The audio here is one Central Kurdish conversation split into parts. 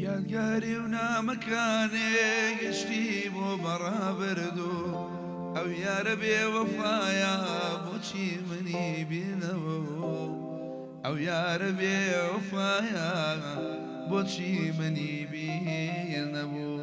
یادگاری و نامەکانێ گشتی بۆ بەڕابردوو ئەو یارە بێ وەفایە بۆچی منی بینەوە ئەو یارە بێ وەفایە بۆچی منی بیر نەبوو.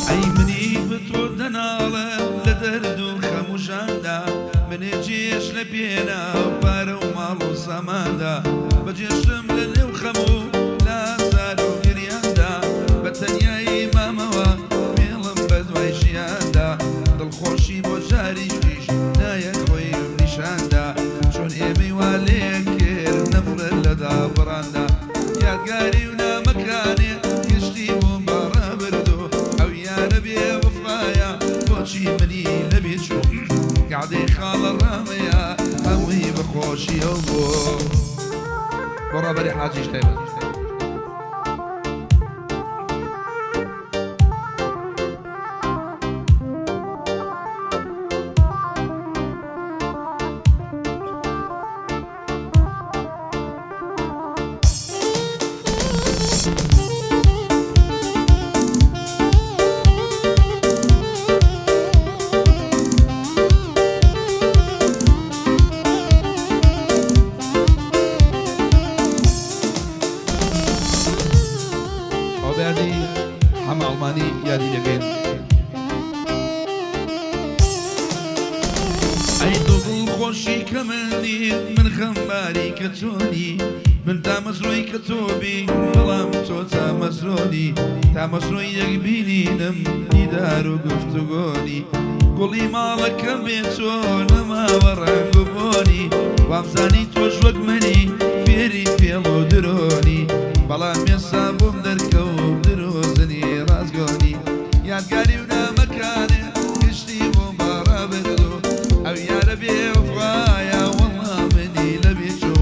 ئەی منی بتۆ دەناڵم لە دەرد و خەم و ژاندا، منێ جێش لە پێناو پارە و ماڵ و ساماندا، بەجێشتم لە نێو خەم و لازار و گریاندا، بە تەنیایی مامەوە وێڵم بە دوای ژیاندا، دڵخۆشی بۆ جاریکیش نایەت خۆیم نیشاندا، چۆن ئێمەی وا لێ کرد نەفرەت لە دابڕاندا، یادگاری و نامەکانێ گشتی بۆم بەڕابردوو، ئەو یارە بێ وەفایە بۆچی منی لەبێ چوو، گەعدەی خاڵە ڕامەیە هەمووی بە خۆشیەو بوو. بۆ ڕابەری حاجیش تایبەت. ئەوە بە یادی حەمە ئەڵمانی یادی دەکەین. ئەی تۆ دڵخۆشی کە منی من خەمباری کە چۆنی من تامەزرۆی کە تۆ بی بەڵام تۆ تامەزرۆنی تامەزرۆی یەک بینینم دیدار و گفتوگۆنی گوڵی ماڵەکەم بێ تۆ نەماوە ڕەنگ و بۆنی وامزانی تۆش وەک منی فێری فێڵ و درۆنی بەڵام ئێستا بۆم دەرکەوت درۆزنی ڕاستگۆنی یادگاری و نامەکانێ گشتی بۆم بەڕابردوو ئەو یارە بێ وەفایە وەڵا منی لەبیر چوو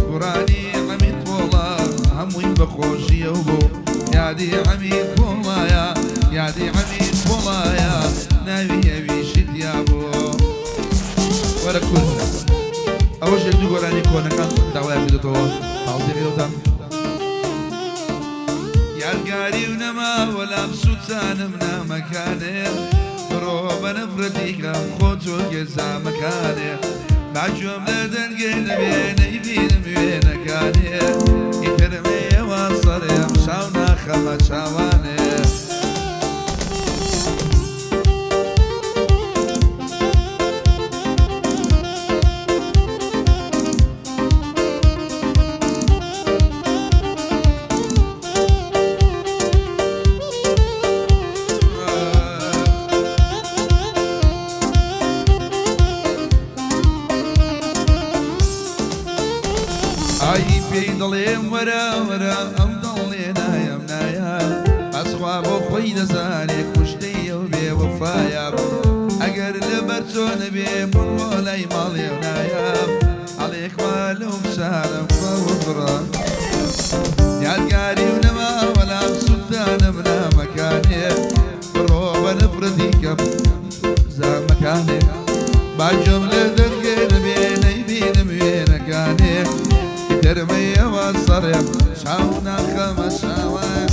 گۆرانی عەمید پۆڵا هەمووی بە خۆشیەو بوو یادی عەمید پۆڵایە یادی عەمید پۆڵایە ناوی ئەویشی تیا بوو. وەرە کورد ئەوەش یەک دوو گۆرانی کۆنەکان داوایان کردۆتەوە تازیە کردۆتان. یادگاری و نەماوە لام سوتانم نامەکانێ بڕۆ بە نەفرەتی کەم خۆ تۆ گێزامەکانێ با گوێم لە دەنگێ نەبێ نەیبینم وێنەکانێ ئیتر مەیەوە سەرێم چاو ناخەمە چاوانێ. ئای پێی دەڵێم وەرە وەرە ئەو دەڵێ نایەم نایەم ئەسخوا بۆ خۆی دەزانێ کوشتەی ئەو بێ وەفایە ئەگەر لەبەر تۆ نەبێ من بۆ لای ماڵێ نایەم ئەڵێ کوا لەو فشارەم خوا وبڕە یادگاری و نەما وەلام سوتانم نامەکانێ بڕۆ بە نەفرەتی کەم زامەکانێ با گوێم لە دەنگێ نەبێ نەیبینم وێنەکانێ ئیتر مەیەوە سەرێم چاو ناخەمە چاوان.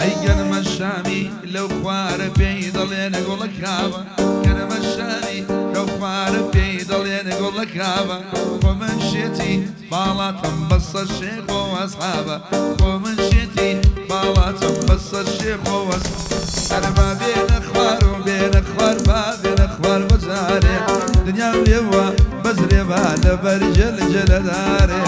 ئەی گەنمە شامی لەو خوارە پێی دەڵێن گوڵە کاوە، گەنمە شامی لەو خوارە پێی دەڵێن گوڵە کاوە، خۆ من شێتی باڵاتم بەسە شێخ و ئەسحابە، خۆ من شێتی باڵاتم بەسە شێخ و ئەرە با بێنە خوار و بێنە خوار با بێنە خوار بەجارێ دنیام لێوە بەزرێ با لەبەر جل جلەدارێ.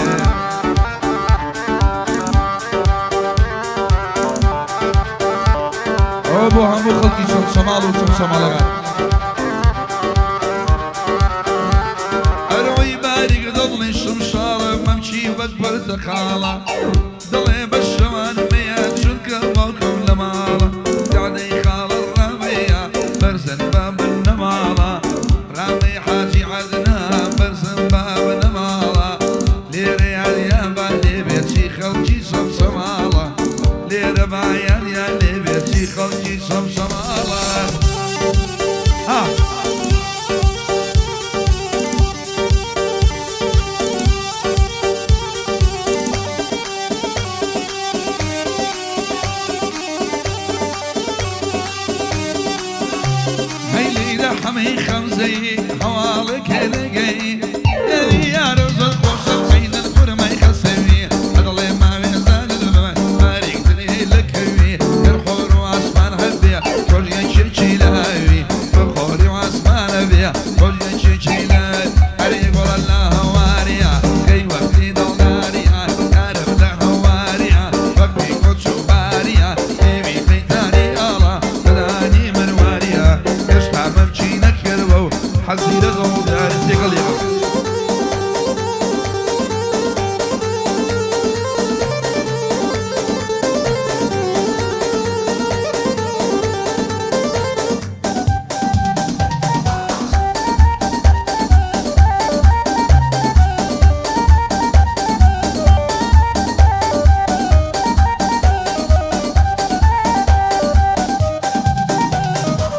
ئەوە بۆ هەموو خەڵکی چەمچەماڵ و چەمچەماڵەکان. ئەرۆی باریک دڵی شمشاڵە مەمکی وەک پرتەقاڵە دڵێ بە شەوان مەیە چونکە باوکم لە ماڵە دادەی خاڵە ڕامەیە بەرزن بە بنەماڵە ڕامەی حاجی عەدنان بەرزن بە بنەماڵە لێرە یاریان با لێبێ چی خەڵکی چەمچەماڵە لێرە با یاریان لێبێ چی خەڵکی چەمچەماڵە ها. هەی لەیلا حەمەی خەمزەی هەواڵێک لەگەی یارە زۆر خۆشە عەینەن خورمای خەسەوی ئەدڵێ ماوێ زانت بمە باریک دلێ لەکەوی گەر خۆر و ئاسمان هەبێ تۆش یەکێکی لاوی بە خۆری و ئاسمانە بێ تۆش یەکێکی لاوی ئەرێ گوڵە لە هەواریە کەی وەختی دڵداریە یارم لە هەواریە وەختی کۆچ و باریە ئێوی قەیتانی ئاڵا دەدانی منواریە هێشتا مەمکی نەکردوە و حەزی لە دڵداری تێکەڵ یەکەم.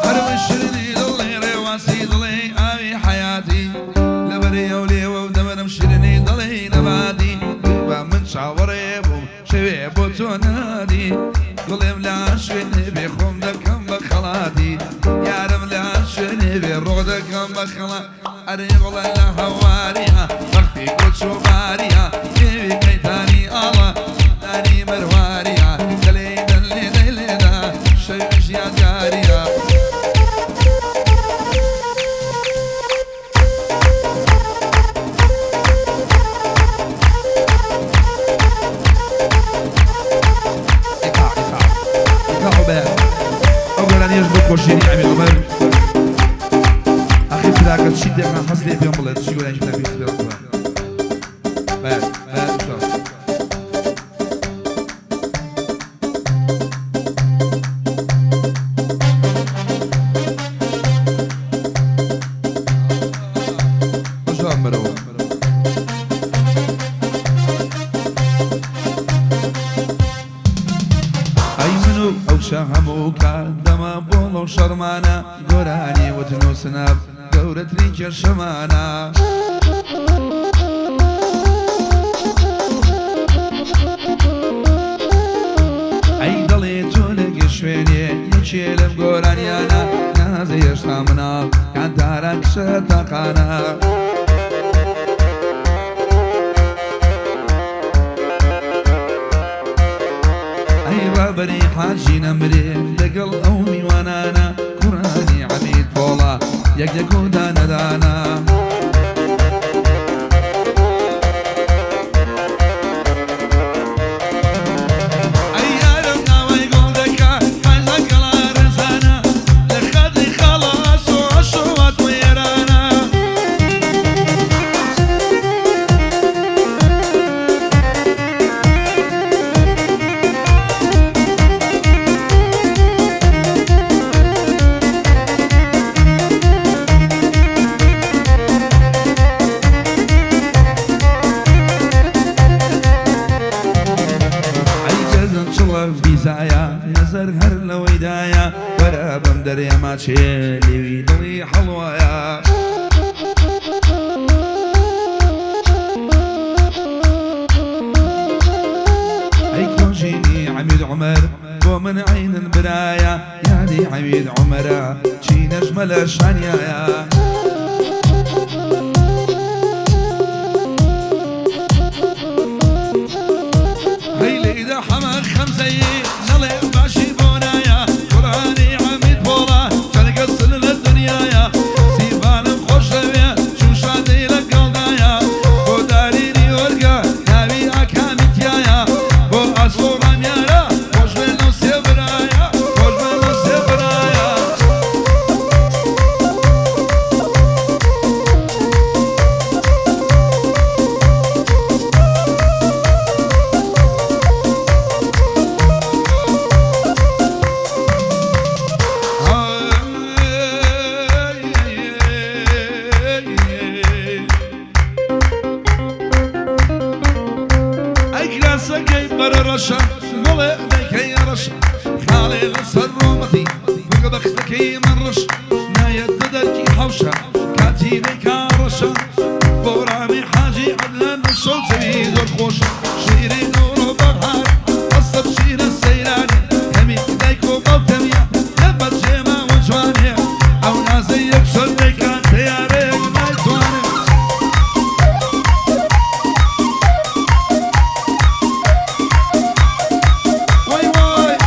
هەروە شیرینی دڵی ڕێواسی دڵی ئاوی حەیاتی لەبەرەیەو لێوە و دەمرم شیرینی دڵی نەباتی با من چاوەڕێ بووم شەوێ بۆ تۆ نادی دڵێم لە شوێنێ بێ خۆم دەکەم بە خەڵاتی یارم لە شوێنێ بێ ڕۆ دەکەم بە خەڵا ئەرێ گوڵە لە هەواریە بەختی کۆچ و باریە لێوی قەیتانی ئاڵا دانی مەرواریە دەلێ دەلێ دەلێدا شەویش یادگاریە. ئیقاع ئیقاع ئیقاع و بەیان ئەو گۆرانیەش بۆ کۆشێنی عەمید عومەر. ئاخر براکە چی دەکەم حەز لێ پێم بڵێ چی گۆرانیش بکەم پێویست پێم بڵێ. بەیان بەیان ئیشاڵ. بەجواب بەرەوە. ئەی من و ئەو کچە هەموو کات دەمە بۆڵە و شەڕمانە گۆرانی وتن و سناپ گەورەترین کێشەمانە. ئەی دەڵێ تۆ لەگێ شوێنێ یەکێ لەم گۆرانیانە نازێ هێشتا مناڵ یان تاران کچە تاقانە. ئەی ڕابەری حاجی نەمرێ لەگەڵ ئەو میوانانە کوڕانی عەمید پۆڵا یەک یەک و دانە دانە. ئەی یارم ناوەی گوڵ دەکا حەز لەگەڵا ڕێزانە لە خاتری خاڵە ئاسۆ ئەشۆ هاتمە ئێرانە. ئەی گەردن چڵە بیزایە نەزەر هەر لەوەیدایە وەرە بەم دەرێ ماچێ لێوی دڵی حەڵوایە. ئەی کۆژینی عەمید عومەر بۆ من عەینن برایە یادی عەمید عومەرە چی نەژمە لە شانیایە. هەی لەیدا حەمە خەمزەی نەڵێ باشی بۆ نایە کوڕانی عەمید پۆڵا چەند کەسن لە دنیایە سیڤانم خۆش دەوێ چون شادەی لەگەڵدایە بۆ دارینی ئۆرگە ناوی ئاکامی تیایە بۆ ئاسۆ ڕامیارە خۆش بێ لەو سێ برایە خۆش بێ لەو سێ. دەنگەی بەرە ڕەشە بڵێ دایکەی ڕەشە خاڵێ لەسەر ڕۆمەتی بگە بەختەکەی من ڕەش نایەتە دەرکی حەوشە کاتی دەیکا ڕەشە بۆرانی حاجی عەدنان ڕەشە و جەوی زۆر خۆشە شیرین نور و بەهار ئەسەب شیرە سەیرانێ کەمی دایک و باوکەمیە لە بەجێماوە جوانێ ئەو نازەی یەکسەر دەیکا تەیارێک نایتوانێ. وای وای.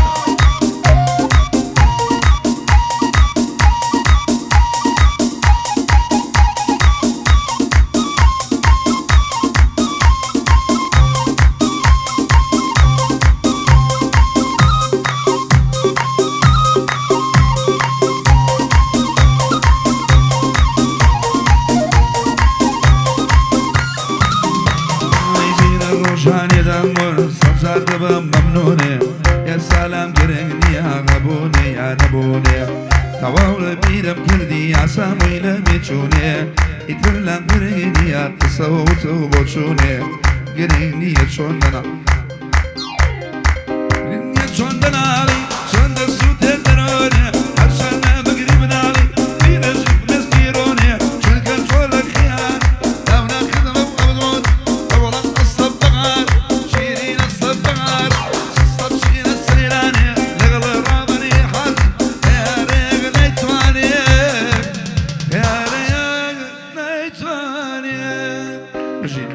ئەی بینە ڕۆژانێ دەمر سەد جار دەبم مەمنونێ ئێستا لام گرنگ نییە هەبوونێ یا نەبوونێ تەواو لە بیرم کردی یاسامووی لە مێچوونێ ئیتر لام گرنگ نییە قسە و وتە و بۆچوونێ گرنگ نییە چۆن دەنا گرنگ نییە چۆن دەناڵی چۆن دەسووتێ دەرۆنێ هەرچەندە بگری مناڵی بیرەژی دەستی ڕۆنێ چونکە تۆ لە خیان داونا کردم ئەبدۆن ئەوەڵە ئەسڵ بەغار شیرین ئەسڵ بەغار ئەسڵ شیرە سەیرانێ لەگەڵ ڕابەری حاجی تەیارەیەک نەیتوانێ تەیارەیەک نەیتوانێ بژین.